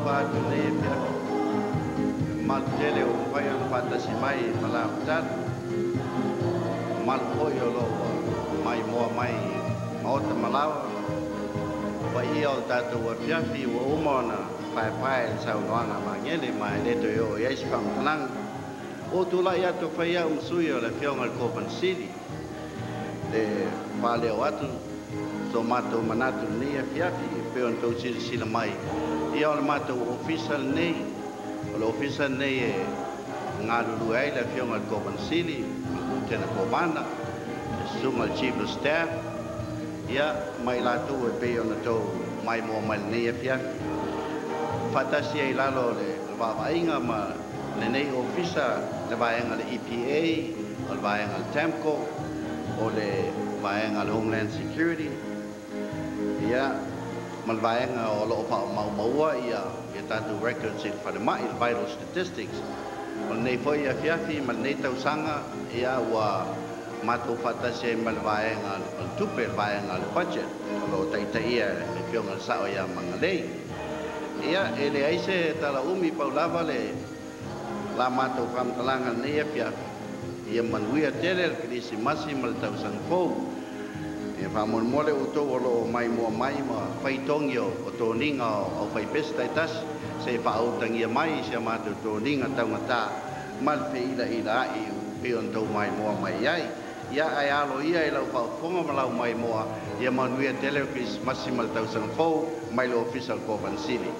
faatalofa atu lenei afiafi i le mamalu tele ua mafai ona faatasi mai i malae o mamalu foi o lo o ua maimoa mai i maota ma laoa. Paia o le tatou afiafi ua uma ona paepae i le saunoaga a Magele, ma e le toe oo i ai se faamatalaga. Ua ou tulai atu e fai au ma sui o le Afioga i le Kovana Sili e faaleo atu so matou manatu i lenei afiafi e pei ona outou silasila mai. Ia, o le matou ofisa lenei, o le ofisa lenei e galulue ai le Afioga i le Kovana Sili ma le Lutena Kovana, le susuga i le Chief of Staff, ia ma i latou e pei ona outou maimoa mai lenei afiafi. Faatasi ai i lalo o le vaavaaiga ma lenei ofisa le vaega le EPA, o le vaega le TAMCO, o le vaega le Homeland Security, ia ma le vaega o lo o faamaumaua ia tatou records i le falemai, le vital statistics. O lenei foi afiafi ma lenei tausaga, ia ua matou faatasi ai ma le vaega o le tupe, le vaega o le budget o lo o taitaia e le Afioga i le Sao ia Magalei. Ia, e leai se talaumi, pau lava le la matou faamatalaga lenei afiafi, ia manuia tele le Kerisimasi ma le tausaga fou. E faamolemole outou o lo o maimoa mai ma fai togi o toniga o aufaipese taitasi, se i faautagia mai si a matou toniga taugata ma le feilailai pei ona tou maimoa mai ai. Ia, ae alo ia i lau faafofoga ma lau maimoa. Ia manuia tele o Kerisimasi ma le tausaga fou mai le ofisa o le Kovana Sili.